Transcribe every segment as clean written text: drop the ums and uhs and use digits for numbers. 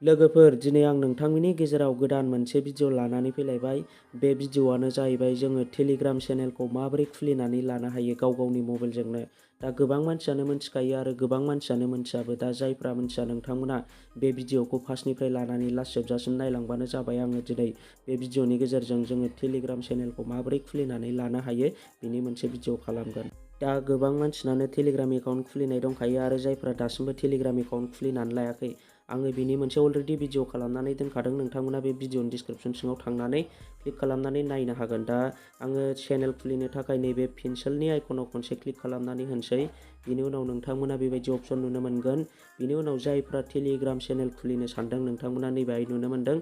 लोगोफोर दिनै आं नोंथांमोननि गेजेराव गोदान मोनसे भिडिअ लानानै फैलायबाय। बे भिडिअआनो जाहैबाय जोङो टेलिग्राम चेनेलखौ माबोरै खुलिनानै लानो हायो गाव-गावनि मबाइलजोंनो। दा गोबां मानसियानो मिथिखायो आरो गोबां मानसियानो मिथियाबो। दा जायफ्रा मिथिया नोंथांमोना बे भिडिअखौ फार्स्टनिफ्राय लानानै लास्ट जोबजासिम नायलांबानो जाबाय। आङो दिनै बे भिडिअनि गेजेरजों जोङो टेलिग्राम चेनेलखौ माबोरै खुलिनानै लानो हायो बेनि मोनसे भिडिअ खालामगोन। दा गोबां मानसिनानो टेलिग्राम एकाउन्ट खुलिनाय दंखायो आरो जायफ्रा दासिमबो टेलिग्राम एकाउन्ट खुलिनानै लायाखै, आङो बिनि मोनसे अलरेडि भिडिअ खालामनानै दोनखादों। नोंथांमोना बे भिडिअनि डिसक्रिपसन सिङाव थांनानै क्लिक खालामनानै नायनो हागोन। दा आङो चेनेल खुलिनो थाखाय नैबे पेन्सिलनि आइकनाव खनसे क्लिक खालामनानै होनोसै। बिनि उनाव नोंथांमोना बेबायदि अपसन नुनो मोनगोन। बिनि उनाव जायफ्रा टेलिग्राम चेनेल खुलिनो सानदों नोंथांमोना नैबेहाय नुनो मोनदों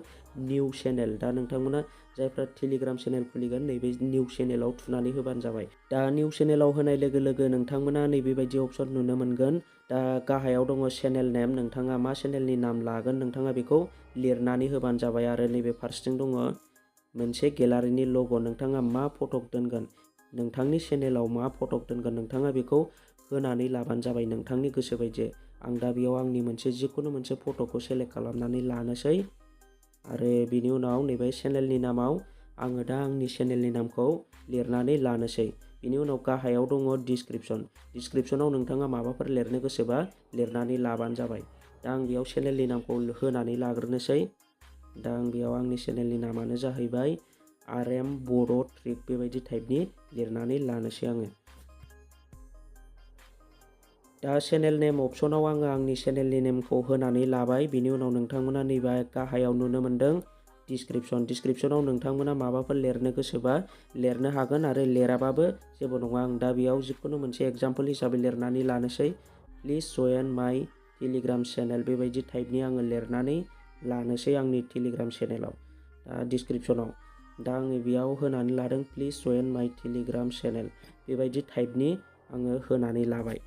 निउ चेनेल। दा नोंथांमोना जायफ्रा टेलिग्राम चेनेल खुलिगोन नैबे निउ चेनेलाव थुनानै होबानो जाबाय। दा निउ चेनेलाव होनाय लोगो लोगो नोंथांमोना नैबेबायदि अपसन नुनो मोनगोन। दा गाहायाव दङ चेनेल नेम, नोंथाङा मा चेनेलनि नाम लागोन नोंथाङा बेखौ लिरनानै होबानो जाबाय। आरो नैबे फारसेथिं दङ मोनसे गेलारिनि लग', नोंथाङा मा फटक दोनगोन, नोंथांनि चेनेलाव मा फटक दोनगोन नोंथाङा बेखौ होनानै लाबानो जाबाय नोंथांनि गोसो बायदि। आं दा बेयाव आंनि जिखुनु मोनसे फट'खौ सेलेक्ट खालामनानै लानोसै आरो बिनि उनाव नैबे चेनेलनि नामाव आङो दा आंनि चेनेलनि नामखौ लिरनानै लानोसै। बिनि उनाव गाहायाव दङ डिसक्रिपसनाव नोंथाङा माबाफोर लिरनो गोसोबा लिरनानै लाबानो जाबाय। दा आं बेयाव चेनेलनि नामखौ होनानै लाग्रोनोसै। दा आं बेयाव आंनि चेनेलनि नामानो जाहैबाय बोड ट्रिक बेबायदि टाइपनि लिरनानै लानोसै आङो। दा चेनेल नेम अपसनाव आङो आंनि चेनेलनि नेमखौ होनानै लाबाय। बिनि उनाव नोंथांमोना नैबे गाहायाव नुनो मोनदों डिसक्रिपसनाव नोंथांमोना माबाफोर लिरनो गोसोबा लिरनो हागोन आरो लिराबाबो जेबो नङा। आं दा बेयाव जिखुनु मोनसे एग्जाम्पल हिसाबै लिरनानै लानोसै। प्लिज जइन माय टेलिग्राम चेनेल बेबायदि टाइपनि आङो लिरनानै लानोसै आंनि टेलिग्राम चेनेलाव डिसक्रिपसनाव। दा आङो बेयाव होनानै लादों प्लिज जइन माय टेलिग्राम चेनेल बेबायदि टाइपनि आङो होनानै लाबाय।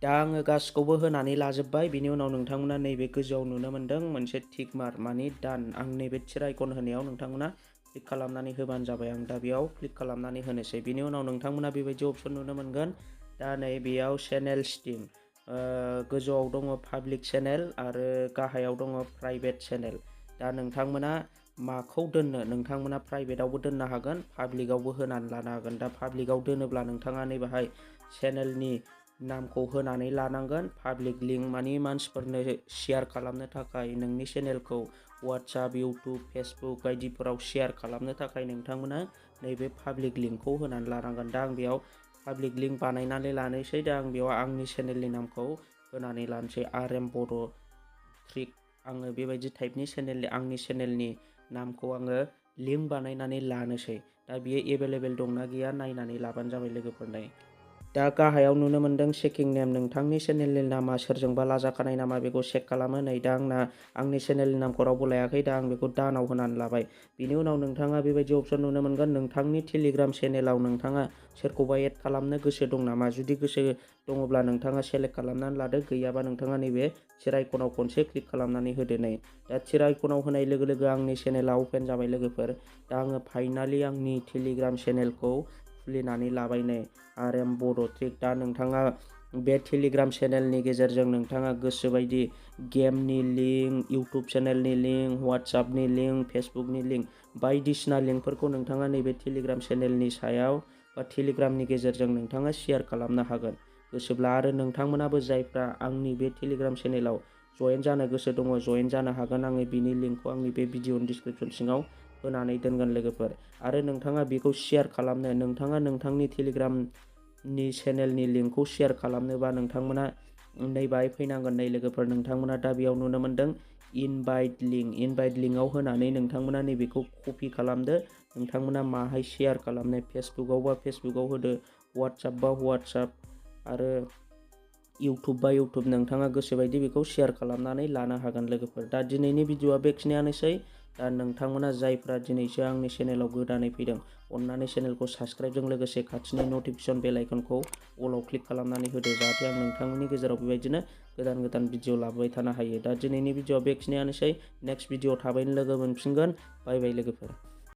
दा आङो गासिखौबो होनानै लाजोब्बाय। बिनि उनाव नोंथांमोना नैबे गोजौआव नुनो मोनदों मोनसे टिक मार्क मानि डान। आं नैबे थिर आइकन होनायाव नोंथांमोना क्लिक खालामनानै होबानो जाबाय। आं दा बेयाव क्लिक खालामनानै होनोसै। बिनि उनाव नोंथांमोना बेबायदि अपसन नुनो मोनगोन। दा नै बेयाव चेनेल स्टिम गोजौआव दङ पाब्लिक चेनेल आरो गाहायाव दङ प्राइभेट चेनेल। दा नोंथांमोना माखौ दोननो, नोंथांमोना प्राइभेटआवबो दोननो हागोन, पाब्लिकआवबो होनानै लानो हागोन। दा पाब्लिकआव दोनोब्ला नोंथाङा नैबेहाय चेनेलनि नामखौ होनानै लानांगोन। पाब्लिक लिंक मानि मानसिफोरनो शेयार खालामनो थाखाय नोंनि चेनेलखौ वाट्सएप, इउटुब, फेसबुक बायदिफोराव शेयार खालामनो थाखाय नोंथांमोना नैबे पाब्लिक लिंकखौ होनानै लानांगोन। दा आं बेयाव पाब्लिक लिंक बानायनानै लानोसै। दा आं बेयाव आंनि चेनेलनि नामखौ होनानै लानोसै बोड ट्रिक। आङो बेबायदि टाइपनि आंनि चेनेलनि नामखौ आङो लिंक बानायनानै लानोसै। दा बियो एभेलेबेल दंना गैया नायनानै लाबानो जाबाय लोगोफोरनो। दा गाहायाव नुनो मोनदों चेकिं नेम, नोंथांनि चेनेलनि नामा सोरजोंबा लाजाखानाय नामा बेखौ चेक खालामो। नै दा आंनि चेनेलनि नामखौ रावबो लायाखै, दा आं बेखौ दानाव होनानै लाबाय। बिनि उनाव नोंथाङा बेबायदि अपसन नुनो मोनगोन नोंथांनि टेलिग्राम चेनेलाव नोंथाङा सोरखौबा एड खालामनो गोसो दं नामा। जुदि गोसो दङब्ला नोंथाङा सेलेक्ट खालामनानै लादो, गैयाबा नोंथाङा नैबे थिर आइकनाव खनसे क्लिक खालामनानै होदो। नै दा थिर आइकनाव होनाय लोगो लोगो आंनि चेनेला अपेन जाबाय लोगोफोर। दा आङो फाइनालि आंनि टेलिग्राम चेनेलखौ खुलिनानै लाबाय नै बोड ट्रिक। दा नोंथाङा बे टेलिग्राम चेनेलनि गेजेरजों नोंथाङा गोसोबायदि गेमनि लिंक, इउटुब चेनेलनि लिंक, वाट्सएपनि लिंक, फेसबुकनि लिंक बायदिसिना लिंकफोरखौ नोंथाङा नैबे टेलिग्राम चेनेलनि सायाव बा टेलिग्रामनि गेजेरजों नोंथाङा शेयार खालामनो हागोन गोसोब्ला। आरो नोंथांमोनाबो जायफ्रा आंनि बे टेलिग्राम चेनेलाव जयेन जानो गोसो दङ जयेन जानो हागोन। आङो बिनि लिंकखौ आंनि बे भिडिअनि डिसक्रिपसन सिङाव होनानै दोनगोन लोगोफोर। आरो नोंथाङा बेखौ शेयार खालामनो, नोंथाङा नोंथांनि टेलिग्रामनि चेनेलनि लिंकखौ शेयार खालामनोबा नोंथांमोना नैबाहाय फैनांगोन। नै लोगोफोर नोंथांमोना दा बेयाव नुनो मोनदों इनभाइट लिंकआव होनानै नोंथांमोना नैबेखौ कपि खालामदो। नोंथांमोना माहाय शेयार खालामनो, फेसबुकआवबा फेसबुकआव होदो, वाट्सएप बा वाट्सएप आरो इउटुब बा इउटुब नोंथाङा गोसोबायदि बेखौ शेयार खालामनानै लानो हागोन लोगोफोर। दा दिनैनि भिडिअआ बेखिनियानोसै। दा नोंथांमोना जायफ्रा दिनैसो आंनि चेनेलाव गोदानै फैदों अन्नानै चेनेलखौ साबस्क्राइबजों लोगोसे खाथिनि नटिफिकेसन बेल आइकनखौ अलाव क्लिक खालामनानै होदो, जाहाथे आं नोंथांमोननि गेजेराव बेबायदिनो गोदान गोदान भिडिअ लाबोबाय थानो हायो। दा दिनैनि भिडिअआ बेखिनियानोसै। नेक्स्ट भिडिअ थाबैनो लोगो मोनफिनगोन। बाय बाय लोगोफोर।